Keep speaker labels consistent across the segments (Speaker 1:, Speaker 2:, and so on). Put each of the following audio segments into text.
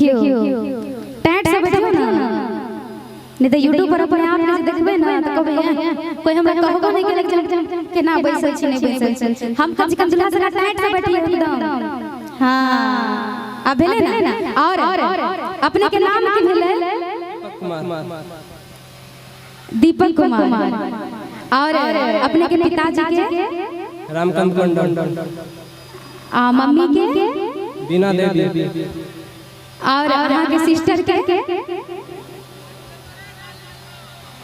Speaker 1: देखियो टाइट से बैठियो ना, नहीं तो यूट्यूब पर अपने आप के जे देखबै ना तो कहबै "एह, कोई हमरा कहबो नहीं केलक जे केना बैसल छी, नहीं बैसल छी।" हम कम से कम दुल्हा सरकार टाइट से बैठिए एकदम। हाँ, आब भेलै ना। और अपने के नाम की भेलै? दीपक कुमार। और अपने के पिताजी के?
Speaker 2: रामकांत मंडल।
Speaker 1: आ मम्मी के?
Speaker 2: बीना देवी।
Speaker 1: और अहाँ के सिस्टर के?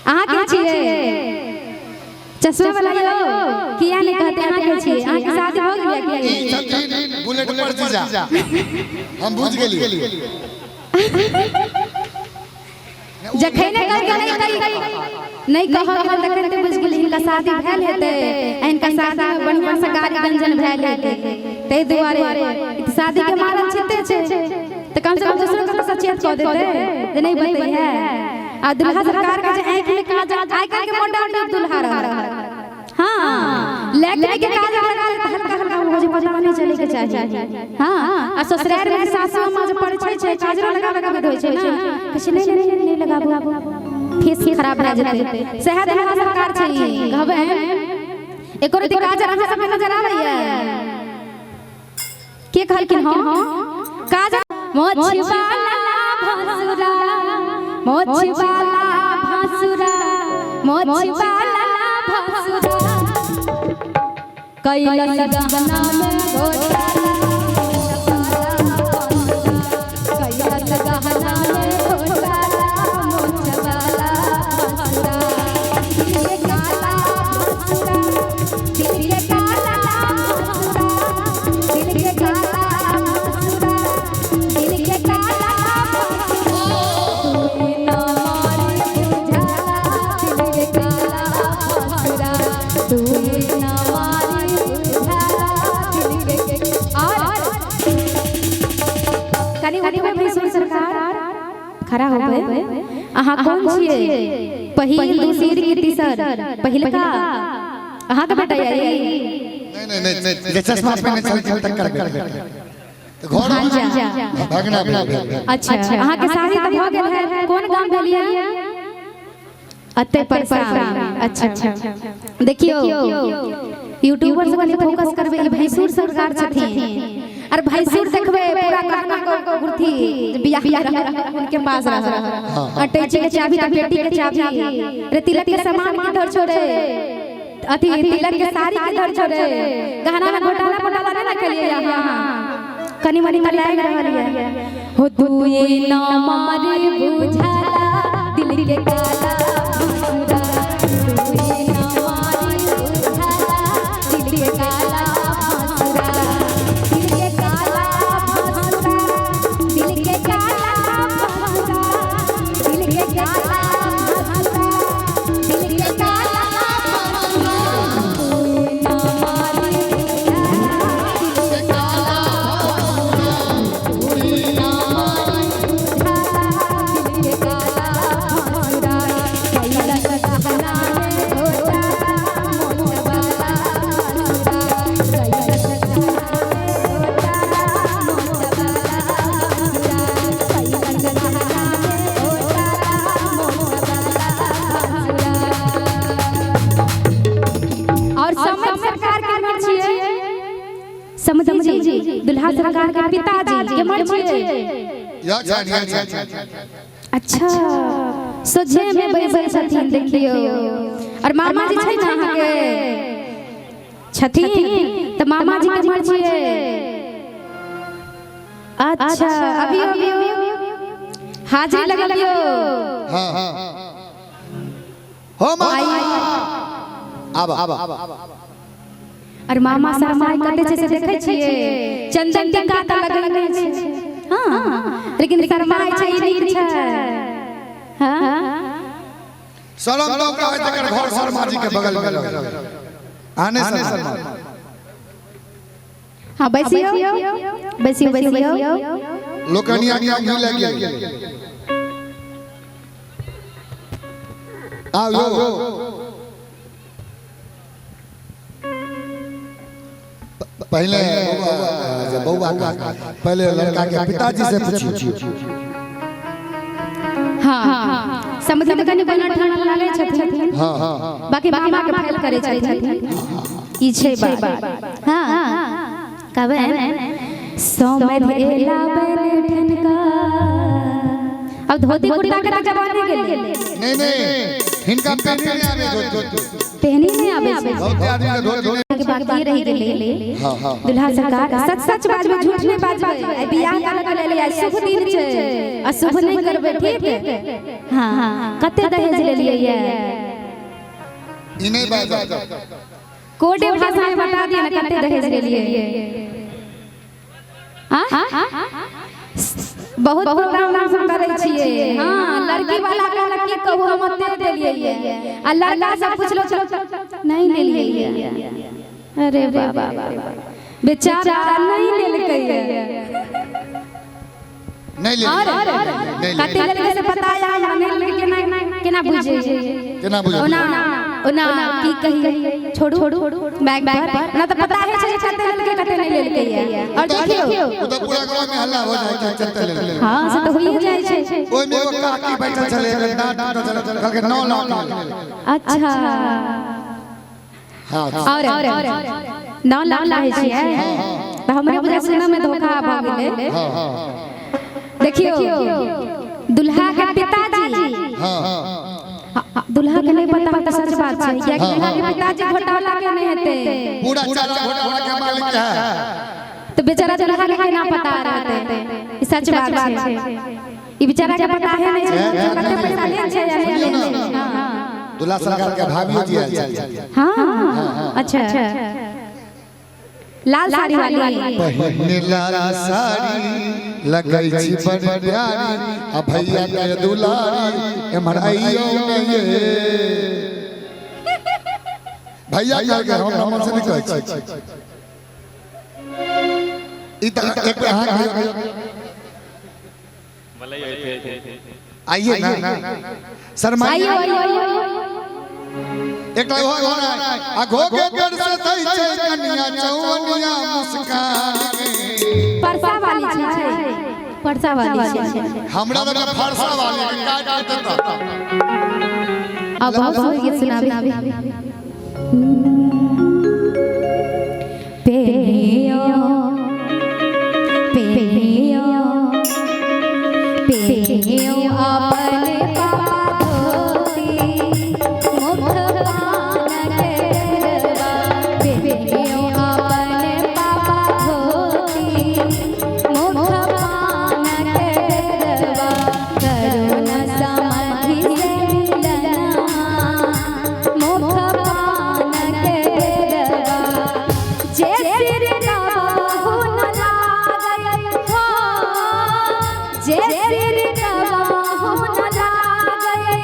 Speaker 1: अहाँ के छियै चश्मा वाला यौ? किया नहीं कहते अहाँ के छियै? अहाँ के शादी भऽ गेल किया?
Speaker 3: ई छथिन बुलेट पर जीजा, हम बुझ गेली।
Speaker 1: जखने कहलकै नहीं कहल तखन तऽ बुझि गेली हिनका शादी भेल हेतै आ हिनका शादी में बढ़िआँ से गाड़ी गंजन भेल हेतै। ताहि दुआरे ई तऽ शादी के मारल छिते छै, तऽ कम से कम दोसरो के तऽ सचेत कऽ देतै जे नहीं बतै है। आ दुल्हा सरकार के जे आँखि में काजल, आइ काल्हि के मॉडर्न युग दुल्हा रहल। हाँ, लैक्मे के काजल लगा ले तऽ हल्का हल्का हो जे पता नहीं चले के चाही। हाँ, आ ससुराल में सासू अम्मा जे पड़ै छै, काजल लगा लगा के धोइ छै ना, कहै छै नहीं नहीं नहीं लगाबू, फेस खराब भए जेतै। सएह दुल्हा सरकार छै ई। कहबै एको रति काजल अहाँ सबके नजर आबैया के? कहलखिन हँ काजल। मोछ वाला भसुरा, मोछ वाला भसुरा, मोछ वाला भसुरा, कैलस गहना में घोटाला, कैलस गहना में घोटाला, मोछ वाला भसुरा, दिल के काला भसुरा, दिल के काला भसुरा, दिल के काला भसुरा, दिल के काला भसुरा, तू ना मारी बुझाला, दिल के काला भसुरा, तू ना मारी बुझाला, दिल के। और कनी उठबै भैंसुर सरकार, खड़ा होबै। अहाँ कोन छियै? पहिल, दूसर की तीसर? पहिलका अहाँके बेटा यै?
Speaker 3: नहीं नहीं नहीं, जे चश्मा पहने छल छल तक कर तो घर
Speaker 1: भांजा।
Speaker 3: भगना भेल।
Speaker 1: अच्छा, अहाँके शादी तऽ भऽ गेल है। कोन गाम भेलियै? अते परसा। अच्छा, देखियौ, यूट्यूबर सब कनि फोकस करबै, ई भैंसुर सरकार छथिन। और भैंसुर देखबै पूरा गहना को गुरथी बियाह उनके पास रह, अटैची के चाबी तऽ पेटी के चाबी रे, तिलक के सामान किधर छोड़े, अथी तिलक के साड़ी किधर छोड़े। गहना में घोटाला घोटाला नहीं ना खेलिए यहाँ? कनि मनि तऽ लागि रहल ये हो। दुई न मारी बुझाला, दिल के काला भसुरा, दुई न मारी बुझाला, दिल के काला भसुरा, दिल के काला भसुरा, दिल के काला भसुरा, दिल के काला भसुरा, दिल के काला भसुरा, दुई न मारी बुझाला, दिल के काला भसुरा, दुई न मारी बुझाला, दिल के काला भसुरा, कैलस गहना में घोटाला, मोछ वाला भसुरा, कैलस गहना में घोटाला, मोछ वाला भसुरा, कैलस गहना में घोटाला, मोछ वाला भसुरा। और समझ सरकार के मर छियै? समझी जी, दुल्हा सरकार के पिताजी के मर छियै?
Speaker 3: या छान या छान।
Speaker 1: अच्छा, सोझे में बैसल छथिन, देखियौ। और मामा जी छै ने अहाँके? छथिन तऽ मामा जी के मर छियै? अच्छा, अभी अभी हाजिरी लगलियौ।
Speaker 3: हाँ हाँ हो मामा, आब आब।
Speaker 1: और मामा शरमाइ कते छै से देखै छियै? चंदन टीका तऽ लगेने छै। हाँ, लेकिन शरमाइ छै, ई नीक छै। हाँ।
Speaker 3: शरम तो ओकरा होइत जकर घर शर्मा जी के बगल में रहे। आने शर्मा।
Speaker 1: हाँ, बैसियो बैसियो बैसियो।
Speaker 3: लोकनिया के अंगी लग गेल। आउ यो। पहिले है जे बउआ का पहले लड़का के पिताजी से पूछिए।
Speaker 1: हाँ, समझी तऽ कनि बनल ठनल लागै छथिन।
Speaker 3: हाँ हाँ।
Speaker 1: बाकी मामा के फेल करै छथिन, ई छै बात। हाँ, कहबै समधि लाबन ठनका। अब धोती कुर्ता के तऽ जमाने गेलै।
Speaker 3: नहीं नहीं, हिनका पहने नहीं आवे धोती।
Speaker 1: पहनी नहीं आबै छै।
Speaker 3: बहुत आदमी के धोती नहीं।
Speaker 1: के बाकी रहि गेलै।
Speaker 3: हाँ हाँ।
Speaker 1: दुल्हा सरकार, सच सच बाजबै, झूठ नहि बाजबै। आइ बियाह करऽ के लेल आइ शुभ दिन छै, अशुभ नहि करबै, ठीक? हाँ, कते दहेज लेलियै ये?
Speaker 3: ई नहीं बाजब।
Speaker 1: कोडे भाषा में बता दिया ना, कते दहेज लेलियै? हाँ, बहुत प्रोग्राम हम सब करै छियै। हाँ, लड़की वाला कहलक की कहू, हम ओते देलियै, आ लड़का सब पुछलो नहीं लेलियै। अरे बाबा, बेचारा नहीं लेलकै।
Speaker 3: नहीं ले।
Speaker 1: और
Speaker 3: नहीं ले।
Speaker 1: कते लेलकै से पता या हमरा नहीं लेलकै, केना केना बुझै?
Speaker 3: केना बुझै?
Speaker 1: ओना ओना की कही, छोड़ू बैग पर ना, तऽ पता है छै कते लेलकै कते नहीं लेलकै। और देखियौ,
Speaker 3: ओ तऽ पूरा गांव में हल्ला हो जाए छै चलते ले ले।
Speaker 1: हाँ, से तऽ होइए जाइ छै।
Speaker 3: ओहि में एगो काकी बैठल छलै, एकर दाँत टूटल छलै, कहलकै 9 लाख ले ले।
Speaker 1: अच्छा।
Speaker 3: हाँ।
Speaker 1: और 9 लाख रहै छियै तऽ हमरे बुझा सुनऽ में धोखा भऽ गेलै।
Speaker 3: हाँ हाँ।
Speaker 1: देखियौ, दुल्हा के पिताजी,
Speaker 3: हाँ हाँ।
Speaker 1: दुल्हा के नहीं पता तऽ सच बात छै, कियाकि दुल्हा के पिताजी घोटाला के नहीं हेतै।
Speaker 3: पूरा चाचा घोटाला के मालिक है।
Speaker 1: तो बेचारा दुल्हा के केना पता रहतै? ई सच बात छै, ई बेचारा के पता है नहीं छै कते पैसा लेल छै या नहीं लेल छै। हाँ।
Speaker 3: दुल्हा सरकार के भाभी जी आयल छै।
Speaker 1: हाँ, अच्छा, लाल साड़ी वाली।
Speaker 3: पहिने लाल साड़ी लगै छी बड़ प्यारी, आ भैया के दुलारी एम्हर आइयो ने ये। भैया कहलकै हम मन से नहीं कहै छी। ई तऽ एक बेर अहाँ कहियौ। आइए ना, शर्माइए।
Speaker 1: आइयो आइयो।
Speaker 3: एकटा ओहो गाना आ घोघे कर से दै छै कनिया चौनिया मुस्कान में।
Speaker 1: परसा वाली छै, परसा वाली छै।
Speaker 3: हमरा लगे फरसा वाली के काट देता।
Speaker 1: अब बहुत बहुत गीत सुनाबी। पेनियो पेनियो पेनियो अपने पापा धोती, मुख पान के गरबा। पेनियो अपने पापा धोती, मुख पान के गरबा। करुण समाधि से मिलना, मुख पान के गरबा। जे सिर कबहु न लागै हो, जे सिर कबहु न लागै,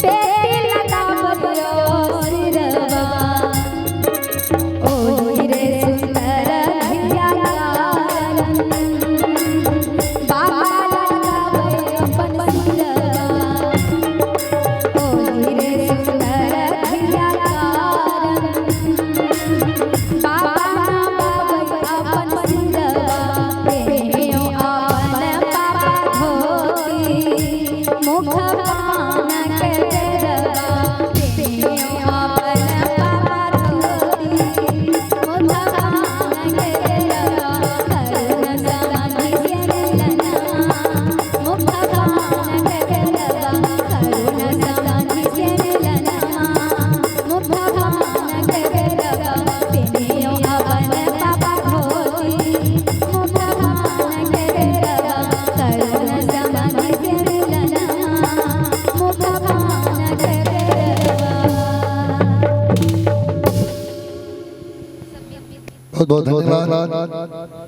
Speaker 1: बेटी लगाबयो सिरवा। ओहि रे सुंदर धिया कारण, बाबा लगाबै अपन सिरवा। ओहि रे सुंदर धिया कारण, बाबा लगाबै अपन सिरवा। पेनियो अपन पापा धोती, मुख पान के गरबा। पेनियो अपन पापा धोती, मुख पान के गरबा। करुण समाधि से मिलना, मुख पान के गरबा। करुण समाधि से मिलना, मुख पान के गरबा। पेनियो अपन पापा धोती, मुख पान के गरबा। करुण समाधि से मिलना, मुख पान के गरबा।
Speaker 3: बहुत बहुत धन्यवाद।